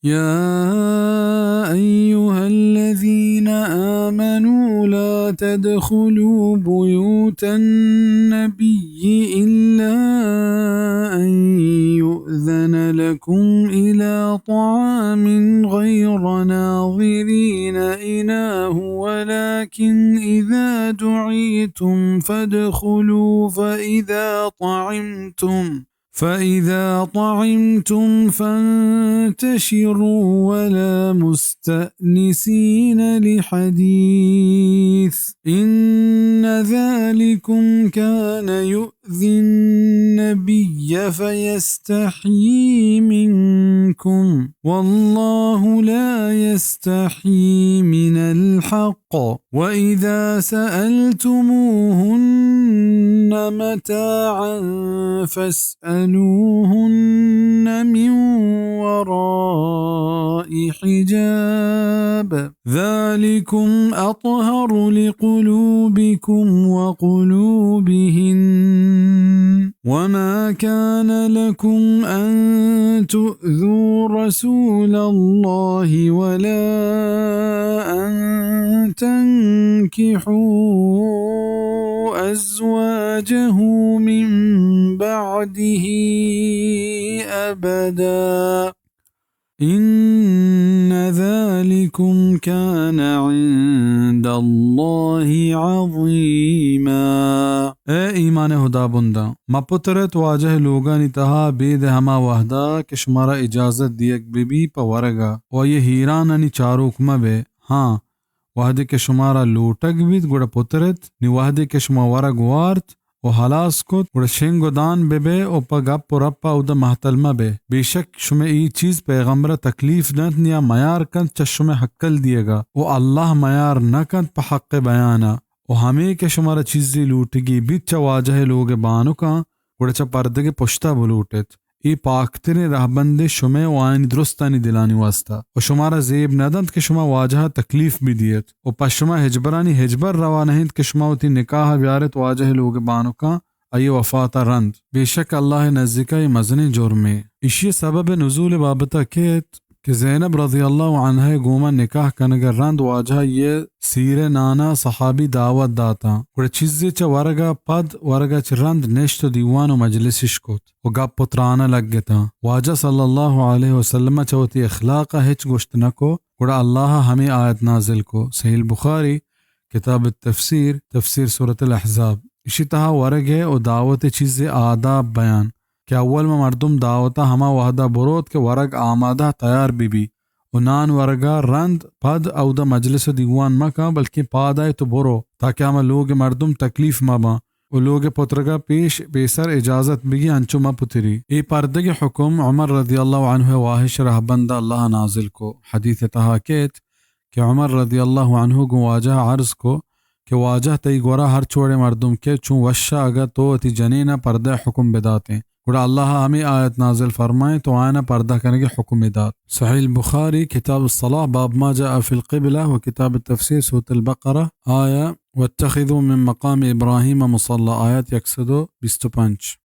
يا أيها الذين آمنوا لا تدخلوا بيوت النبي إلا أن يؤذن لكم إلى طعام غير ناظرين إناه، ولكن إذا دعيتم فادخلوا، فإذا طعمتم، فإذا طعمتم فانتشروا ولا مستأنسين لحديث، إن ذلكم كان يؤذي النبي فيستحيي منكم، والله لا يستحيي من الحق، وإذا سألتموهن متاعا فاسألوهن من وراء حجاب، ذلكم أطهر لقلوبكم وقلوبهن، وما كان لكم أن تؤذوا رسول الله ولا أن تنكحوا أزواجه من بعده أبدا، إن ذلكم كان عند الله عظيما۔ اے ایمان ہدا بنداں، مہ پترت واجہ لوگانی تہا بید ہما وہدا کہ شمارا اجازت دیگ بہ بی پہ ورگا، و آئی ہیرانانی چاروک مہ بے۔ ہاں، وہدے کہ شمارا لوٹگ بیت، گڑا پترت، نی وہدے کہ شما ورگ وارت و ہلاس کت، گڑا شنگ و دان بہ بئے و پہ گپ و رپا اودا مہتل مہ بئے۔ بے شک شمئے اے چیز پیغمبرا تکلیف دنت نیا میار کنت چہ شمئے ہکل دیگا، و اللہ میار نہ کنت پہ حق بیانا۔ و ہمے کہ شمارا چیزے لوٹگی بیت چہ واجہ لوگ بانکاں، گڑا چہ پردگ پشتا بلوٹت۔ اے پاکتریں رہبندے شمئے و آیانی درستانی دلانی واستا۔ و شمارا زیب ندنت کہ شما واجہا تکلیف بدیت و پہ شما ہچبرانی ہچبر روا نہ انت کہ شما وتی نکاحا بیارت واجہ لوگ بانکاں آئی وفاتا رند۔ بے شک اللہ نزیکا اے مزنیں جرمے۔ اشی سبب نزول بابتا کیت کہ زینب رضی اللہ عنہا گوما نکاح کنگ ء رند واجہ ء سیر ء نانا صحابی دعوت داتاں، گڑا چیزے چہ ورگ ء پد ورگ ء چہ رند نشت و دیوان و مجلسش کت و گپ و تران ء لگتاں۔ واجہ صلی اللہ علیہ وسلم ء چہ وتی اخلاق ء ہچ گوشت نہ کو، گڑا اللہ ء ہمے آیت نازل کو۔ صحیح البخاری، کتاب التفسیر، تفسیر سورۃ الاحزاب۔ اشی تہا ورگ ء و دعوت ء چیزے آداب بیان کہ اول ما مردم دعوت ء ہما وہدا بروت کہ ورگ آمادہ تیار بہ بی و نان ورگ ء رند پد اودا مجلس و دیوان مکن، بلکیں پاد آیت و برو، تاکہ ہما لوگ مردم تکلیف مباں و لوگ پترگ ء پیش پیسر اجازت بگی، انچو مپتری۔ اے پردگ حکم عمر رضی اللہ عنہ واہش رہبند اللہ نازل کو۔ حدیث تہا کیت کہ عمر رضی اللہ عنہ گوں واجہ عرض کو کہ واجہ، تئی گورا ہر چوڑے مردم کے چون وشا اگہ تو وتی جنینا پردہ حکم بداتیں۔ گڑا اللہ ہمے آیت نازل فرمائیں تو آیانا پردہ کنگے حکم دات۔ صحیح البخاری، کتاب الصلاة، باب ما جاء في القبلة، و کتاب التفسیر، سورۃ البقرہ، آیا واتخذوا من مقام ابراہیم مصلی، آیت یک سد و بیست و پنچ۔